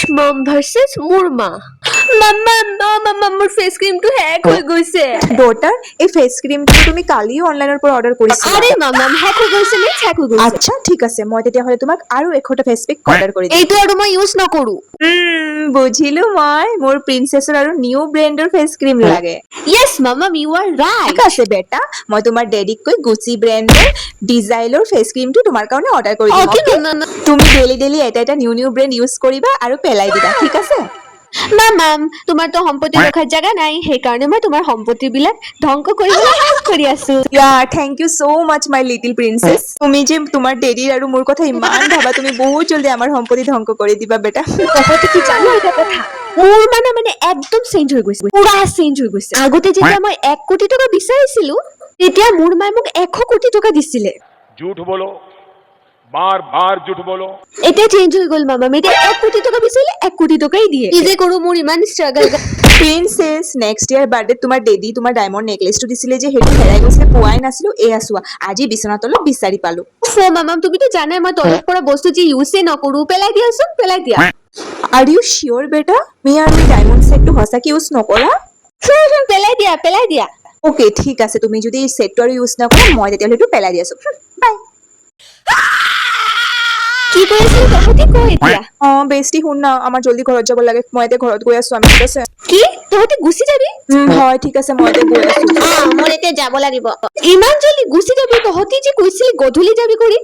Rich মম versus মোৰ মা। মামা, মামা, মোৰ ফেচ ক্ৰীমটো শেষ হৈ গৈছে। ডটাৰ, এই ফেচ ক্ৰীমটো তুমি কালিও অনলাইনৰ পৰা অৰ্ডাৰ কৰিছিলা। আৰে মামা, শেষ হৈ গৈছে নে? শেষ হৈ গৈছে। আচ্ছা, ঠিক আছে, মই তেতিয়াহ'লে তোমাক আৰু 100টা ফেচ পেক অৰ্ডাৰ কৰি দিম। এইটো আৰু মই ইউজ নকৰো। বুজিলো মই, মোৰ প্ৰিন্সেছৰ আৰু নিউ ব্ৰেণ্ডৰ ফেচ ক্ৰীম লাগে। Yes mama, you are right. ঠিক আছে বেটা, মই তোমাৰ ডেডিক কৈ গুচি ব্ৰেণ্ডৰ ডিজাইলৰ ফেচ ক্ৰীমটো তোমাৰ কাৰণে অৰ্ডাৰ কৰি দিম, অ'কে। okay? মামা। তুমি ডেইলি ডেইলি এটা এটা নিউ নিউ ব্ৰেণ্ড ইউজ কৰিবা আৰু পেলাই দিবা, ঠিক আছে? মামাম, তোমাৰতো সম্পত্তি ৰখাৰ জাগা নাই, সেইকাৰণে মই তোমাৰ সম্পত্তিবিলাক ধ্বংস কৰিবলৈ হেল্প কৰি আছো। Yeah, thank you so much, my little princess. তুমি যে তোমাৰ ডেডিৰ আৰু মোৰ কথা ইমান ভাবা, তুমি বহুত জলদি আমাৰ সম্পত্তি ধ্বংস কৰি দিবা বেটা। তহঁতে কি জানো এটা কথা? মোৰ মানে মানে একদম চেঞ্জ হৈ গৈছে, পুৰা চেঞ্জ হৈ গৈছে। আগতে যেতিয়া মই 1 কোটি টকা বিচাৰিছিলো, তেতিয়া মোৰ মায়ে মোক 100 কোটি টকা দিছিলে। झूठ बोलो, बार बार झूठ बोलो। এতিয়া চেঞ্জ হৈ গ'ল মামা। এতিয়া 1 কোটি টকা বিচাৰিলে 1 কোটি টকাই দিয়ে। কি যে কৰো, মোৰ ইমান ষ্ট্ৰাগল। প্ৰিন্সেছ, নেক্সট ইয়াৰ বাৰ্থডেত তোমাৰ ডেডি তোমাৰ ডায়মণ্ড নেকলেচটো দিছিলে যে, সেইটো হেৰাই গৈছিলে, পোৱাই নাছিলো। এয়া চোৱা, আজি বিচনা তলত বিচাৰি পালো। অ' মামাম, তুমিতো জানাই মই তলত পৰা বস্তু যি ইউজে নকৰো। পেলাই দিয়াচোন, পেলাই দিয়া। Are you sure বেটা? তুমি আৰু এই ডায়মণ্ড ছেটটো সঁচাকে ইউজ নকৰা? পেলাই দিয়া, পেলাই দিয়া। অ'কে, ঠিক আছে। তুমি যদি এই ছেটটো আৰু ইউজ নকৰা, মই তেতিয়াহ'লে সেইটো পেলাই দি আছো। বাই। কি কৰি আছিলি তহঁতি, ক এতিয়া। অ বেষ্টি, শুন না, আমাৰ জলদি ঘৰত যাব লাগে। মই এতিয়া ঘৰত গৈ আছো আমি, ঠিক আছে? কি, তহঁতি গুচি যাবি? হয়, ঠিক আছে, মই এতিয়া গৈ আছো। মোৰ এতিয়া যাব লাগিব। ইমান জলদি গুচি যাবি? তহঁতি যে কৈছিলি গধূলি যাবি কৰি।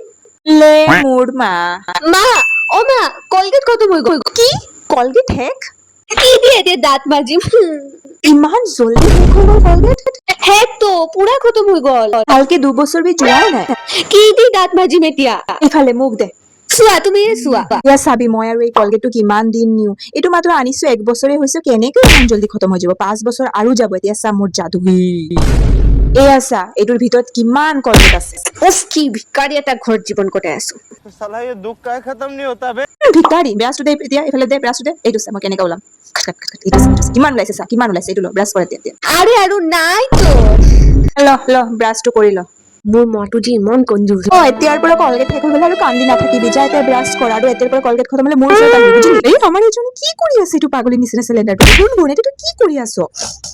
লে মোৰ মা। মা, অ মা, কলগেট খতম হৈ গ'ল। কি, কলগেট শেষ? কি দিয়ে এতিয়া দাঁত মাজিম? ইমান জলদি শেষ হৈ গ'ল কলগেট? শেষ তো, পুৰা খতম হৈ গ'ল। ভালকে 2 বছৰ বি যোৱাই নাই। কি দি দাঁত মাজিম এতিয়া? ইফালে মোক দে। চোৱা, তুমি চোৱা। এতিয়া চাবি, মই আৰু এই কলগেটটো কিমান দিন নিওঁ। এইটো মাত্ৰ আনিছো, এক বছৰে হৈছে, কেনেকৈ ইমান জলদি খতম হৈ যাব? 5 বছৰ আৰু যাব। এতিয়া চা মোৰ যাদু। এয়া চা, এইটোৰ ভিতৰত কিমান কলগেট আছে। উফ, কি ভিক্ষাৰী এটা ঘৰত জীৱন কটাই আছো। साला, ये दुख का खत्म नहीं होता बे। ভিক্ষাৰী। ব্ৰাছটো দে এতিয়া, এইফালে দে, ব্ৰাছটো দে। এইটো চা, মই কেনেকে ওলাম। খট, খট, খট, এইটো চা, এইটো চা, কিমান ওলাইছে চা, কিমান ওলাইছে। এইটো ল, ব্ৰাছ কৰে এতিয়া। আৰে, আৰু নাই তো। ল ল, ব্ৰাছটো কৰি ল। মোৰ মাটো যে ইমান কঞ্জুচ। অ, এতিয়াৰ পৰা কলগেট শেষ হৈ গ'লে আৰু কান্দি নাথাকিবি। যা, এতিয়া ব্ৰাছ কৰ। আৰু এতিয়াৰ পৰা কলগেট খতম হ'লে মোৰ ওচৰত আহিবি, বুজিলি? এই আমাৰ এইজনী কি কৰি আছে? এইটো পাগলী নিচিনা চিলিণ্ডাৰটো। শুন গুণ, এইটো তই কি কৰি আছ?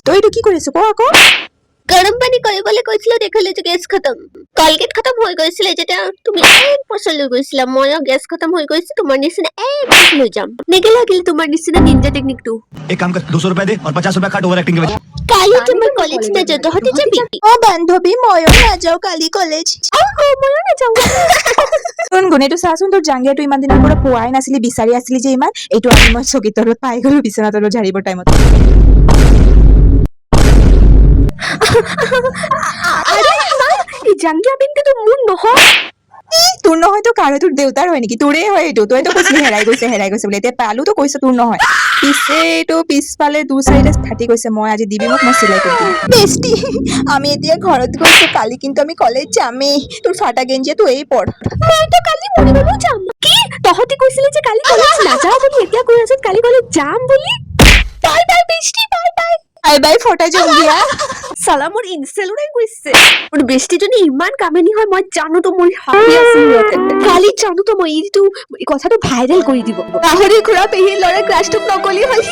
তই এইটো কি কৰি আছ, ক আকৌ। গৰম পানী কৰিবলৈ কৈছিলো, দেখিলে যে গেছ খতম। কলগেট খতম হৈ গৈছিলে যেতিয়া তুমি এক বছৰ লৈ গৈছিলা, ময়ো গেছ খতম হৈ গৈছে তোমাৰ নিচিনা এক বছৰ লৈ যাম। নেকি লাগিল তোমাৰ নিচিনা নিঞ্জা টেকনিকটো? एक काम कर, 200 रुपए दे और 50 रुपए काट ओवर एक्टिंग के वजह। কালি তোমাৰ কলেজ নাযাওঁ, তহঁতি যাবি? অ বান্ধৱী, ময়ো নাযাওঁ কালি কলেজ। অ অ, ময়ো নাযাওঁ। শুন গুণ, এইটো চাচোন, তোৰ জাংগিয়াটো ইমান দিনৰ পৰা পোৱাই নাছিলি, বিচাৰি আছিলি যে ইমান, এইটো আজি মই চকীৰ তলত পাই গ'লো, বিচনা তলত ঝাৰিবৰ টাইমত। আৰে মা, এই জাংগিয়া পেনটো মোৰ নহয়। তোৰ নহয় তো কাৰ হয়? তোৰ দেউতাৰ হয় নেকি? তোৰে হয় এইটো। তইতো কৈছিলি হেৰাই গৈছে, হেৰাই গৈছে বুলি। এতিয়া পালো তো কৈছ তোৰ নহয়। পিছে এইটো পিছফালে দু চাৰিটা ফাটি গৈছে। মই আজি দিবি মোক, মই চিলাই কৰি দিম। বেষ্টি, আমি এতিয়া ঘৰত গৈছো। কালি কিন্তু আমি কলেজ যামেই। তোৰ ফাটা গেঞ্জিটো এই পৰ। মইতো কালি মৰি গ'লেও যাম। কি, তহঁতি কৈছিলি যে কালি কলেজ নাযাওঁ বুলি, এতিয়া কৈ আছ কালি কলেজ যাম বুলি। Bye bye বেষ্টি, bye bye. Bye bye ফটা জংগিয়া। চালা, মোৰ ইনচেল ওলাই গৈছে। মোৰ বেষ্টিজনী ইমান কামেনি হয়, মই জানো তো, মই হাঁহি আছো সিহঁতে। কালি জানো তো, মই এইটো কথাটো ভাইৰেল কৰি দিব। গাহৰি খুৰা, পেহীৰ ল'ৰা ক্ৰাছটোক নকলি হ'ল।